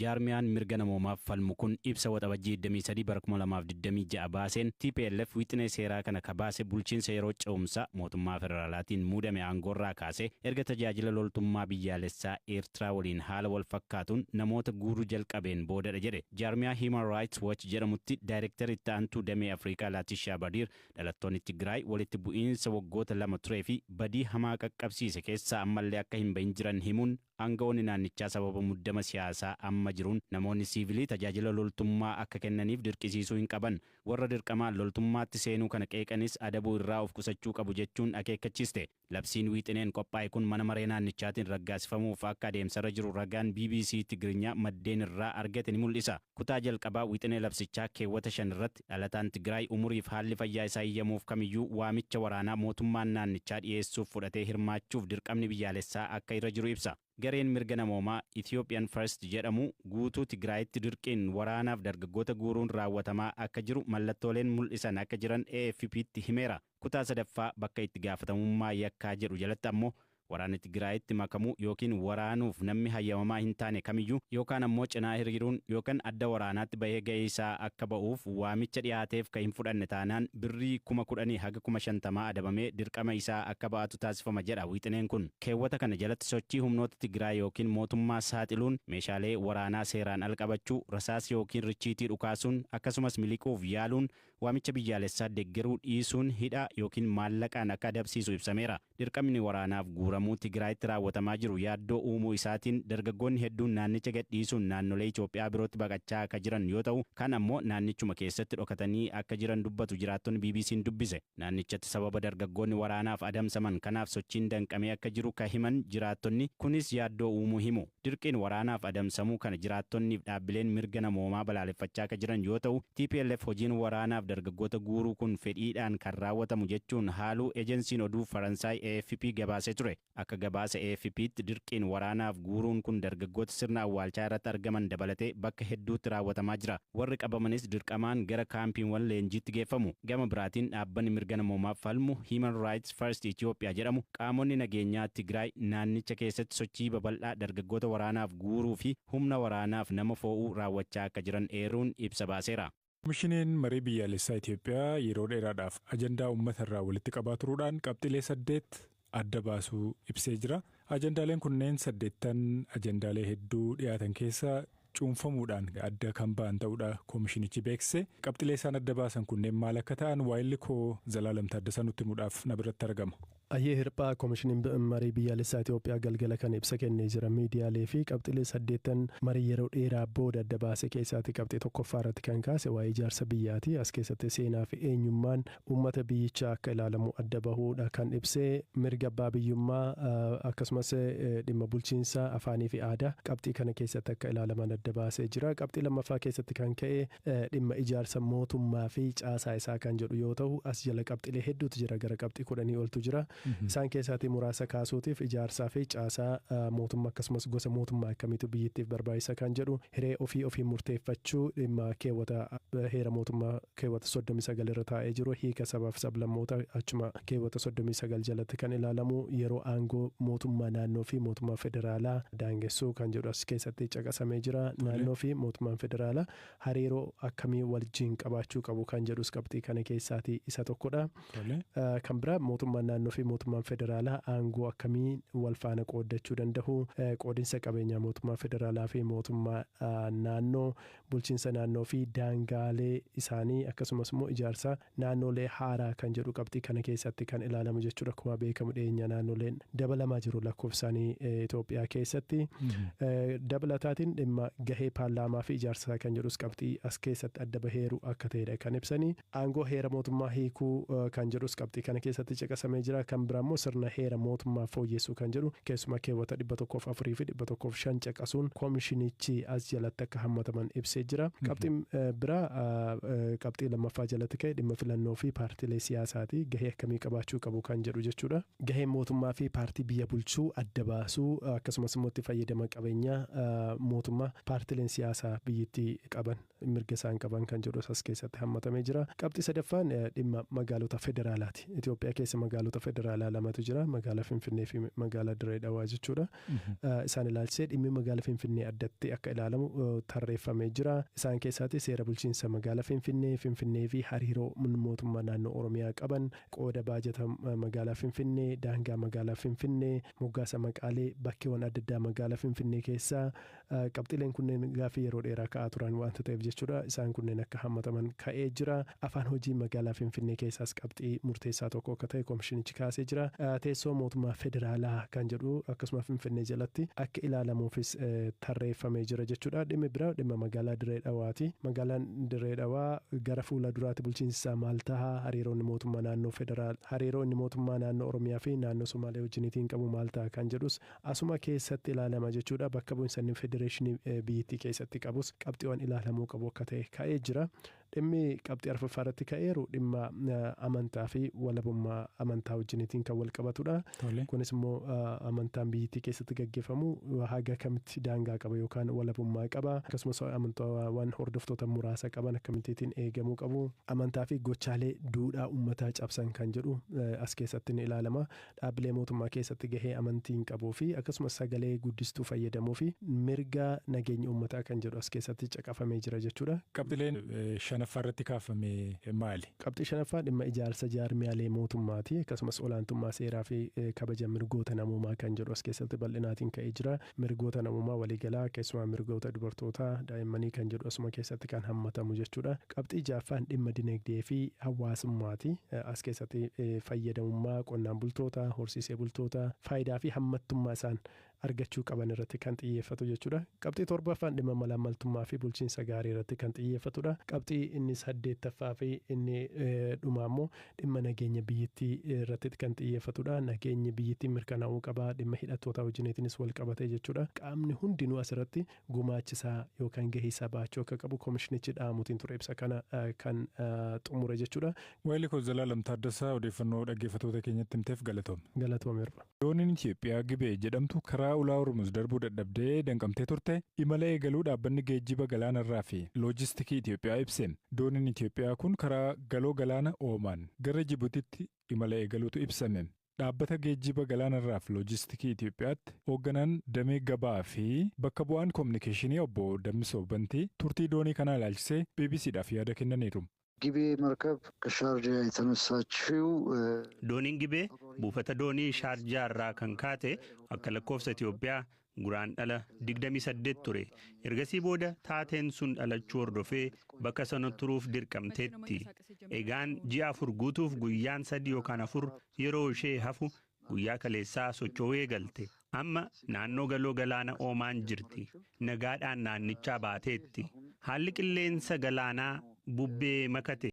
Jaarmiyaan mirga namoomaaf falmu kun ibsa Waxabajjii 23 bara 2026 baaseen, TPLF wixinee seeraa kana ka baase bulchiinsa yeroo ce'umsaa mootummaa federaalaatiin muudame aangoorraa kaasee erga tajaajila loltummaa biyyaalessaa Eertiraa waliin haala wal fakkaatuun namoota guuruu jalqabeen boodadha jedhe. Jaarmiyaa Human Rights Watch jedhamutti daayireektar itti aantuu damee Afrikaa Laatishaa Badiir, dhalattoonni Tigraay walitti bu'iinsa waggoota 2 turee fi badii hamaa qaqqabsiise keessaa ammallee akka hin bahin jiran himuun, aangawoonni naannichaa sababa muddama siyaasaa amma jiruun namoonni siivilii tajaajila loltummaa akka kennaniif dirqisiisuu hin qaban, warra dirqamaan loltummaatti seenuu kana qeeqanis adabuu irraa of qusachuu qabu jechuun akeekkachiiste. Labsiin wiixineen qophaa'e kun mana maree naannichaatiin raggaasifamuuf akka adeemsarra jiru ragaan BBC Tigirinya maddeen irraa argate ni mul'isa. Kutaa jalqabaa wixinee labsichaa keewwata 5 irratti, dhalataan Tigraay umuriif haalli fayyaa isaa eeyyamuuf kamiyyuu waamicha waraanaa mootummaan naannichaa dhiyeessuuf fudhatee hirmaachuuf dirqamni biyyaalessaa akka irra jiru ibsa. Gareen mirga namoomaa Ethiopian First jedhamu guutuu Tigraayitti dirqiin waraanaaf dargaggoota guuruun raawwatamaa akka jiru mallattooleen mul'isan akka jiran AFP'tti himeera. Kutaa sadaffaa bakka itti gaafatamummaa yakkaa jedhu jalatti ammoo, waraana Tigraayitti makamuu yookiin waraanuuf namni hayyamamaa hin taane kamiyyuu, yookaan ammoo cinaa hiriiruun yookaan adda waraanaatti bahee gahee isaa akka ba'uuf waamicha dhiyaateef ka hin fudhanne taanaan, birrii 10,000 haga 50,000 adabamee dirqama isaa akka ba'atu taasifama jedha wixineen kun. Keewwata kana jalatti sochii humnoota Tigraay yookiin mootummaa saaxiluun, meeshaalee waraanaa seeraan al qabachuu, rasaasa yookiin richiitii dhukaasuun, akkasumas miliquuf yaaluun, waamicha biyyaalessaa deggeruu dhiisuun hidhaa yookiin maallaqaan akka adabsiisu ibsameera. Dirqamni waraanaaf guuramuu Tigraayitti raawwatamaa jiru yaaddoo uumuu isaatiin dargaggoonni hedduun naannicha gadhiisuun naannolee Itoophiyaa birootti baqachaa akka jiran yoo ta'u, kaan ammoo naannichuma keessatti dhokatanii akka jiran dubbatu jiraattonni BBC'n dubbise. Naannichatti sababa dargaggoonni waraanaaf adamsaman kanaaf sochiin danqamee akka jiru ka himan jiraattonni, kunis yaaddoo uumuu himu. Dirqiin waraanaaf adamsamuu kana jiraattonniif dhaabbileen mirga namoomaa balaaleffachaa akka jiran yoo ta'u, TPLF hojiin waraanaaf dargaggoota guuruu kun fedhiidhaan kan raawwatamu jechuun haaluu ejensiin oduu Faransaay AFP gabaasee ture. Akka gabaasa AFP'tti dirqiin waraanaaf guuruun kun dargaggoota sirna awwaalchaa irratti argaman dabalatee bakka hedduutti raawwatamaa jira. Warri qabamanis dirqamaan gara kaampiiwwan leenjiitti geeffamu. Gama biraatiin dhaabbanni mirga namoomaaf falmu Human Rights First Ethiopia jedhamu qaamonni nageenyaa Tigraay naannicha keessatti sochii babal'aa dargaggoota waraanaaf guuruu fi humna waraanaaf nama foo'uu raawwachaa akka jiran eeruun ibsa baaseera. Komishiniin Marii Biyyaalessaa Itoophiyaa yeroo dheeraadhaaf ajandaa uummata irraa walitti qabaa turuudhaan qabxiilee saddeet adda baasuu ibsee jira. Ajandaaleen kunneen saddeettan ajandaalee hedduu dhiyaatan keessa cuunfamuudhaan adda kan ba'an ta'uudha koomishinichi beeksise. Qabxiilee isaan adda baasan kunneen maal akka ta'an waayilli koo Zalaalam Taaddasaa nutti himuudhaaf na biratti argama. Ayyee Hirphaa, Komishiniin Marii Biyyaalessaa Itoophiyaa galgala kana ibsa kennee jira miidiyaalee fi qabxiilee saddeettan marii yeroo dheeraa booda adda baase keessaati qabxii tokkoffaa irratti kan kaase waa'ee ijaarsa biyyaati. As keessatti seenaa fi eenyummaan uummata biyyichaa akka ilaalamu adda bahuudha kan ibsee, mirga abbaa biyyummaa akkasumas dhimma bulchiinsa afaanii fi aadaa qabxii kana keessatti akka ilaalaman adda baasee jira. Qabxii lammaffaa keessatti kan ka'e dhimma ijaarsa mootummaa fi caasaa isaa kan jedhu yoo ta'u, as jala qabxiilee hedduutu jira, gara qabxii 10 oltu jira. Isaan keessaatii muraasa kaasuutiif, ijaarsaa fi caasaa mootummaa akkasumas gosa mootummaa akkamiitu biyyittiif barbaachisa kan jedhu, hiree ofii ofiin murteeffachuu, dhimma keewwata heera mootummaa keewwata 39 irra taa'ee jiru, hiika sabaaf sablammoota achuma keewwata 39 jalatti kan ilaalamu, yeroo aangoo mootummaa naannoo fi mootummaa federaalaa daangessuu kan jedhu as keessatti caqasamee jira. Naannoo fi mootummaan federaalaa hariiroo akkamii wajjin qabaachuu qabu kan jedhus qabxii kana keessaatii isa tokkodha. Kan biraa, mootummaan naannoo fi mootummaan federaalaa aangoo akkamii wal faana qooddachuu danda'u, qoodinsa qabeenyaa mootummaa federaalaa fi mootummaa naannoo, bulchiinsa naannoo fi daangaalee isaanii, akkasumas immoo ijaarsa naannolee haaraa kan jedhu qabxii kana keessatti kan ilaalamu jechuudha. Akkuma beekamu dhiyeenya naannoleen dabalamaa jiru lakkoofsaanii Itoophiyaa keessatti. Dabalataatiin dhimma gahee paarlaamaa fi ijaarsa kan jedhus qabxii as keessatti adda baheeru akka ta'edha kan ibsanii. Aangoo heera mootummaa hiikuu kan jedhus qabxii kana keessatti caqasamee jira. Kan biraa immoo sirna heera mootummaa fooyyessuu kan jedhu keessumaa keewwata 104 fi 105 caqasuun koomishinichi as jalatti akka hammataman ibsee jira. Qabxiin biraa qabxii lammaffaa jalatti ka'e dhimma filannoo fi paartiilee siyaasaati. Gahee akkamii qabaachuu qabu kan jedhu jechuudha. Gaheen mootummaa fi paartii biyya bulchuu adda baasuu, akkasumas immoo itti fayyadama qabeenyaa mootummaa paartiileen siyaasaa biyyittii qaban, mirga isaan qaban kan jedhu as keessatti hammatamee jira. Qabxii sadaffaan dhimma magaalota federaalaati. Itoophiyaa keessa magaalota federaalaa federaalaa lamatu jira. Magaalaa Finfinnee fi magaalaa Dirree Dhawaa jechuudha. Isaan ilaalchisee dhimmi magaalaa Finfinnee addatti akka ilaalamu tarreeffamee jira. Isaan keessaatti seera bulchiinsa magaalaa Finfinnee, Finfinnee fi hariiroo mootummaa naannoo Oromiyaa qaban, qooda baajata magaalaa Finfinnee, daangaa magaalaa Finfinnee, moggaasa maqaalee bakkeewwan adda addaa magaalaa Finfinnee keessaa qabxileen kunneen gaaffii yeroo dheeraa ka'aa turan waanta ta'eef jechuudha. Isaan kunneen akka hammataman ka'ee jira. Afaan hojii magaalaa Finfinnee keessaas qabxii murteessaa tokko akka ta'e koomishinichi kaasee jira. Teessoo mootummaa federaalaa kan jedhu akkasuma Finfinnee jalatti akka ilaalamuufis tarreeffamee jira jechuudha. Dhimmi biraa dhimma magaalaa Dirree Dhawaati. Magaalaan Dirree Dhawaa gara fuula duraatti bulchiinsi isaa maal ta'a? Hariiroo inni mootummaa naannoo federaal hariiroo inni mootummaa naannoo Oromiyaa fi naannoo Somaalee wajjiniitiin qabu maal ta'a kan jedhus asuma keessatti ilaalama jechuudha. Bakka bu'iinsa inni federeeshinii biyyattii keessatti qabus qabxiiwwan ilaalamuu qabu akka ta'e ka'ee jira. Dhimmi qabxii arfaffaa irratti ka'eeru dhimma amantaa fi walabummaa amantaa wajjiniitiin kan wal qabatudha. Kunis immoo amantaan biyyattii keessatti gaggeeffamu haga kamitti daangaa qaba yookaan walabummaa qaba. Akkasumas amantaawwan hordoftoota muraasa qaban akkamittiin eegamuu qabu. Amantaa fi gochaalee duudhaa uummataa cabsan kan jedhu as keessatti ni ilaalama. Dhaabbilee mootummaa keessatti gahee amantiin qabuu fi akkasumas sagalee guddistuu fayyadamuu fi mirga nageenya uummataa kan jedhu as keessatti caqafamee jira jechuudha. Qabxileen shanaffaa irratti kaafame maali? Qabxii shanaffaa dhimma ijaarsa jaarmiyaalee mootummaati. Akkasumas olaantummaa seeraa fi kabaja mirgoota namoomaa kan jedhu as keessatti bal'inaatiin ka'ee jira. Mirgoota namoomaa waliigalaa keessumaa mirgoota dubartootaa daa'immanii kan jedhu asuma keessatti kan hammatamu jechuudha. Qabxii ja'affaan dhimma dinagdee fi hawaasummaati. As keessatti fayyadamummaa qonnaan bultoota, horsiisee bultoota, faayidaa fi hammattummaa isaan argachuu qaban irratti kan xiyyeeffatu jechuudha. Qabxii torbaffaan dhimma malaammaltummaa fi bulchiinsa gaarii irratti kan xiyyeeffatudha. Qabxii inni saddeettaffaa fi inni dhumaa immoo dhimma nageenya biyyattii irratti kan xiyyeeffatudha. Nageenyi biyyattii mirkanaa'uu qaba. Dhimma hidhattoota wajjiniitiinis wal qabatee jechuudha. Qaamni hundinuu asirratti gumaachisaa yookaan gahee isaa baachuu akka qabu koomishinichi dhaamuutiin ture ibsa kana kan xumure jechuudha. Waayilii koo Zalaalam Taaddasaa odeeffannoo dhaggeeffattoota keenyatti himteef galatoome. Galatoomeerra. Dooniin Itoophiyaa Gibee jedhamtu karaa ulaa Hormuz darbuu dadhabdee danqamtee turte imala eegaluu dhaabbanni geejjiba galaanarraa fi loojistikii Itoophiyaa ibse. Dooniin Itoophiyaa kun karaa galoo galaana Oomaan gara Jibutitti imala eegaluutu ibsame. Dhaabbata geejjiba galaanarraa fi loojistikii Itoophiyaatti hoogganaan damee gabaa fi bakka bu'aan koominikeeshinii obbo Dammisoo Bantii turtii doonii kanaa ilaalchisee BBCdhaaf yaada kennaniiru. ጊቤ መርከብ ከሻርጃ የተነሳችው Dooniin Gibee buufata doonii Shaarjaa irraa kan kaate akka lakkoofsa Itoophiyaa Guraandhala 28 ture. Ergasii booda taateen sun dhalachuu hordofee bakka sana turuuf dirqamteetti. Egaan ji'a 4 guutuuf guyyaan 3 yookaan 4 yeroo ishee hafu guyyaa kaleessaa socho'uu eegalte. Amma naannoo galoo galaana Oomaan jirti. Nagaadhaan naannichaa baateetti. Haalli qilleensa galaanaa bubbee makate.